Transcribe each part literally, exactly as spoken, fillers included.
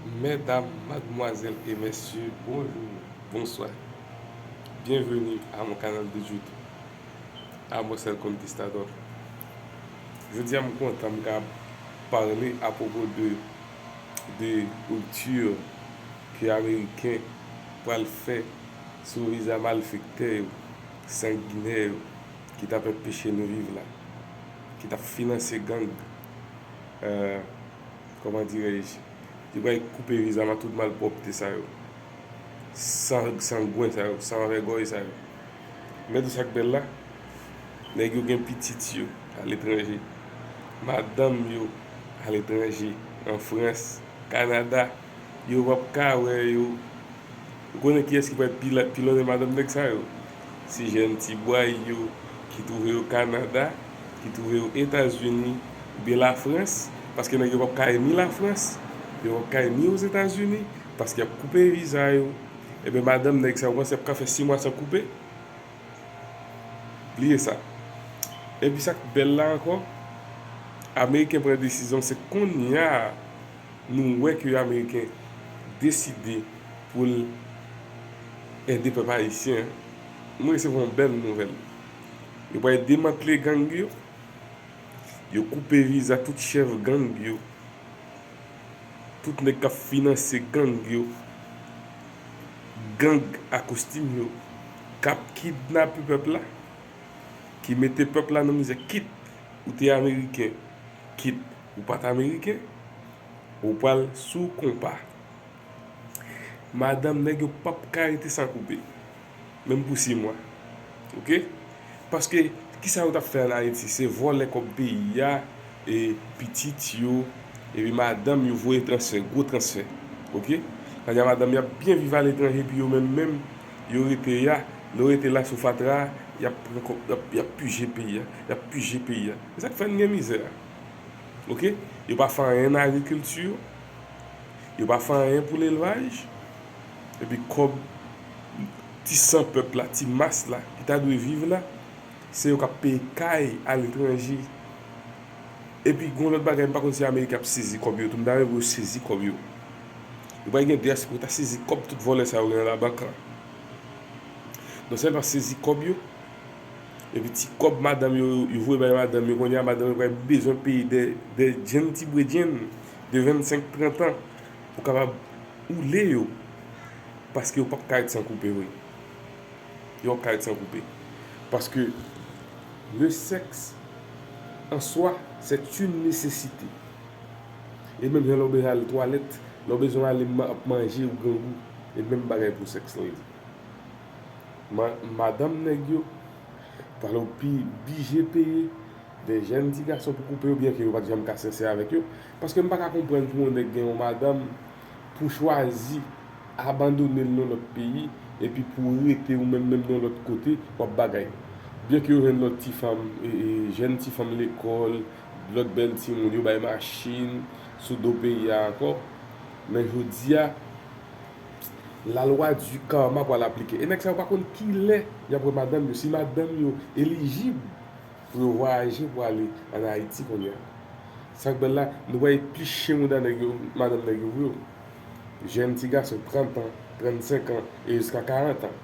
Medam, madmwazèl e mesye, bonjou, bonswa. Byenveni a mon kanal de YouTube, Amos El Conquistador. Jodi a, m kontan m ka pale apwopo de, de ripti ke Ameriken pral fè sou viza malfektè yo, sanginè yo, ki t ap anpeche nou viv la, ki t ap finanse gang. Euh, comment dirais-je, yo pral koupe viza a tout malpwòpte sa yo, san, sangwen sa yo, san vègòy sa yo. Men tou sa k bèl la, nèg yo gen pitit yo aletranje, madanm yo aletranje, an Frans, Kanada, yo p ap ka wè yo. Ou konnen kiyès ki pral pila-, pilone madanm nèg sa yo? Se jèn ti bway yo ki twouve yo Kanada, ki twouve yo Etazini, oubyen Lafrans, paske nèg yo p ap ka ni Lafrans, yo p ap ka ni Ozetazini, paske y ap koupe viza yo. Ebyen, madanm nèg sa yo, ou panse y ap ka fè sis mwa san koupe? Bliye sa. Epi sa k bèl la ankò, Ameriken pran desizyon, se kounye a nou wè ke Ameriken deside pou l ede pèp ayisyen. Nou resevwa yon bèl nouvèl. Yo pral demantle gang yo. Yo koupe viza tout chèf gang yo. Tout nèg k ap finanse gang yo. Gang a kostim yo. K ap kidnape pèp la. Ki mete pèp la nan mizè. Kit ou te Ameriken, kit ou pa t Ameriken, ou pral sou konpa. Madanm nèg yo p ap ka rete san koupe, menm pou sis mwa. Oke? Paske, kisa yo t ap fè ann Ayiti? Se vòlè kòb peyi a, e pitit yo, epi madanm yo voye transfè, gwo transfè. Oke? Kanya madanm y ap byen viv aletranje, epi yo menm menm, yo rete a, lè yo rete la sou fatra, y ap pran kòb, y ap, y ap pije peyi a, y ap pije peyi a. Se sa k fè n gen mizè a. Oke? Yo pa fè anyen nan agrikilti, yo pa fè anyen pou lelvaj, epi kòb ti san pèp la, ti mas la, ki ta dwe viv la, se yo k ap peye kay aletranje. Epi gen yon lòt bagay, m pa konn si Ameriken ap sezi kòb yo tou, m ta renmen pou yo sezi kòb yo. Yo pral gen dyaspora, ta sezi kòb tout vòlè sa yo gen nan labank la. Non sèlman sezi kòb yo, epi ti kòb madanm yo, yo voye bay madanm yo, kounye a madanm yo pral bezwen peye de, de djenn ti bredjenn de vennsenk, trant an pou kapab oule yo, paske yo p ap ka ret san koupe vre. Yo p ap ka ret san koupe. Paske le sexe en soi, c'est une nécessité. E menm jan lè w bezwen al twalèt, lè w bezwen ale ma-, manje ou grangou, e menm bagay pou sèks lan ye. Ma-, madanm nèg yo pral opi-, blije peye de jèn ti gason pou koupe yo, byen ke yo pa t janm ka sensè avèk yo. Paske m pa ka konprann pou yon nèg gen yon madanm pou chwazi abandone l nan lòt peyi, epi pou rete ou menm, menm nan lòt kote, w ap bagay. Byen ke yo jwenn lòt ti fanm, e, e, jèn ti fanm lekòl, lòt bèl timoun, yo bay machin sou do peyi a ankò. Men jodi a, la loi du karma pral aplike. E nèg sa yo pa konn kilè y ap wè madanm yo, si madanm yo elijib pou yo vwayaje pou ale ann Ayiti kounye a. Sa k bèl la, nou pral epliche mouda nèg yo, madanm nèg yo vre. Jèn ti gason, trant an, trannsenk an, e jiska karant an.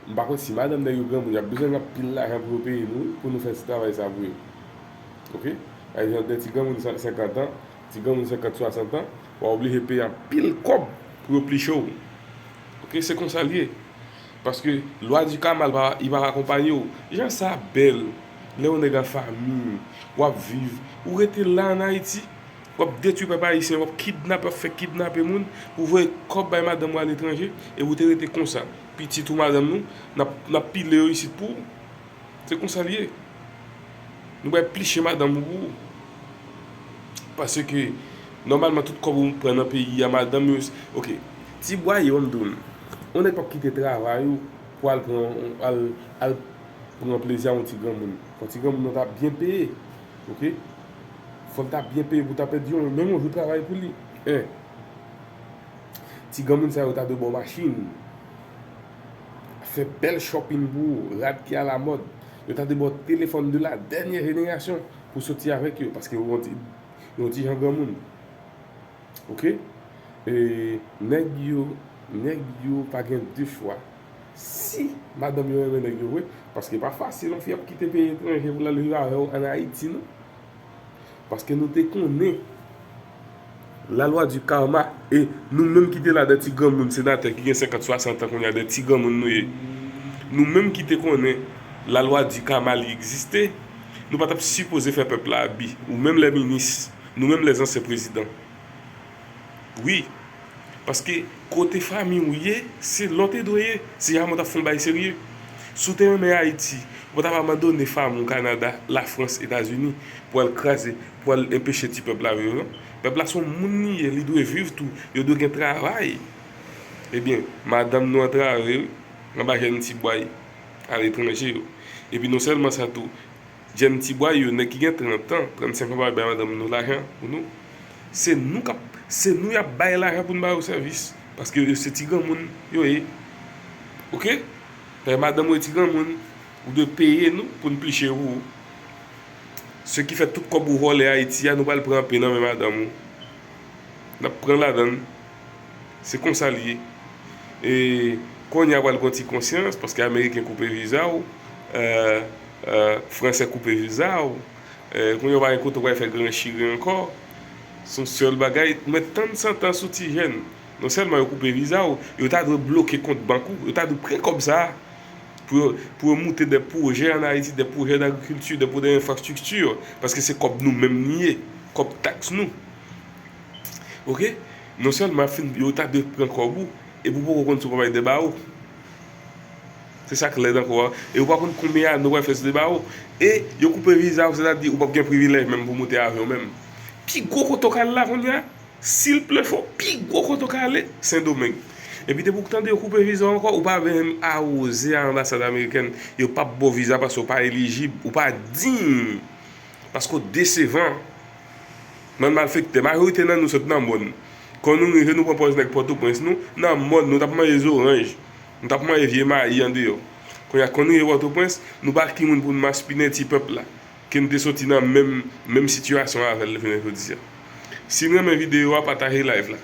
M pa konn si madanm nèg yo granmoun, y ap bezwen anpil lajan pou yo peye nou, pou nou fè ti travay sa pou yo. Oke? Pa egzanp, de ti granmoun san-, senkant an, ti granmoun senkant, swasant an, w a oblije peye anpil kòb pou yo pliche w. Oke? Se konsa l ye. Paske lwa di kama, li pa, li pa akonpanye w. Jan sa bèl, lè yon nèg an fanmi, w ap viv, ou rete la ann Ayiti, w ap detwi pèp ayisyen, w ap kidnape, w ap fè kidnape moun, ou voye kòb bay madanm ou aletranje, e ou te rete konsa. Pitit ou, madanm nou, n ap, n ap pile yo isit pou ou. Se konsa l ye. Nou bay plis chen madanm ou pou ou. Paske, nòmalman, tout kòb ou pran nan peyi a, madanm yo, oke. Ti bwa yo, m di w, yon nèg p ap kite travay ou pou al pran, al, al pran plezi a yon ti granmoun. Fò ti granmoun nan ta byen peye. Oke? Fò l ta byen peye pou ta pèdi yon, menm yon jou travay pou li. En. Ti granmoun sa yo ta dwe ba w machin. Fè bèl shopping pou ou, rad ki alamòd. Yo ta dwe ba w telefòn de la dènyè jenerasyon pou soti avèk yo, paske yo yon ti, yon ti jan granmoun. Oke? E, nèg yo, nèg yo pa gen de chwa. Si madanm yo renmen nèg yo vre, paske pa fasil yon fi ap kite peyi etranje pou l al viv avè w ann Ayiti, non. Paske nou te konnen la loi du karma, e nou menm ki te la, de ti granmoun senatè ki gen senkant, swasant an kounye a, de ti granmoun nou ye. Nou menm ki te konnen la loi du karma li egziste, nou pa t ap sipoze fè pèp la abi. Ou menm lè minis, nou menm lè zansè prezidan. Wi. Paske kote fanmi w ye, se la w te dwe ye. Si jamè w t ap fè yon bagay serye. Si w te renmen Ayiti, ou pa t ap abandone fanmi w Kanada, Lafrans, Etazini, pou al kraze, pou al enpeche ti pèp la viv, non. Pèp la se yon moun li ye, li dwe viv tou. Yo dwe gen travay. Ebyen, madanm nou antrave, wi, anba jèn ti bway aletranje yo. Epi non sèlman sa tou, jèn ti bway yo, nèg ki gen trant an, trannsenk an, pa bay madanm nou lajan pou nou. Se nou k ap, se nou y ap bay lajan pou n ba yo sèvis. Paske yo se ti granmoun yo ye. Oke? Paske madanm ou e ti granmoun, ou dwe peye nou pou n pliche pou ou. Se ki fè tout kòb ou vòlè Ayiti a, nou pral pran anpe nan men madanm ou. N ap pran ladan l. Se konsa l ye. E kounye a pral gen ti konsyans, paske ameriken koupe viza w, e, e, fransè koupe viza w. E, kounye a w pa gen kote w pral fè gran chire ankò. Se yon sèl bagay, mwen tann santan sou ti jèn. Non sèlman yo koupe viza w, yo ta dwe bloke kont bank ou, yo ta dwe pran kòb sa a pou yo, pou yo moute de pwojè ann Ayiti, de pwojè dagrikilti, de pwojè enfrastrikti, paske se kòb nou menm li ye, kòb taks nou. Oke? Non sèlman fin, yo ta dwe pran kòb ou, epi w poko konn si w pral bay de bawo. Se sa k lèd ankò a. E ou pa konn konbyen ane w pral fè sou de bawo. E yo koupe viza w, sètadi ou p ap gen privilèj menm pou moute avyon menm. Pi gwo kote w ka al la kounye a, s'il pleut fort, pi gwo kote w ka ale, Sendomeng. Epi depi w tande yo koupe viza w ankò, ou pa menm awoze a anbasad amerikèn, yo p ap ba w viza paske w pa elijib, ou pa diy. Paske w desevan. Bann malfektè, majorite nan nou sot nan mòn. Kan nou rive, nou pran pòz nèg Pòtoprens, nou nan mòn, nou t ap manje zoranj, nou t ap manje vye mayi andeyò. Kounye a, kan nou rive Pòtoprens, nou pa ki moun pou n maspinen ti pèp la, ke n te soti nan menm, menm sitiyasyon avè l jounen jodi a. Si n renmen videyo a, pataje live la.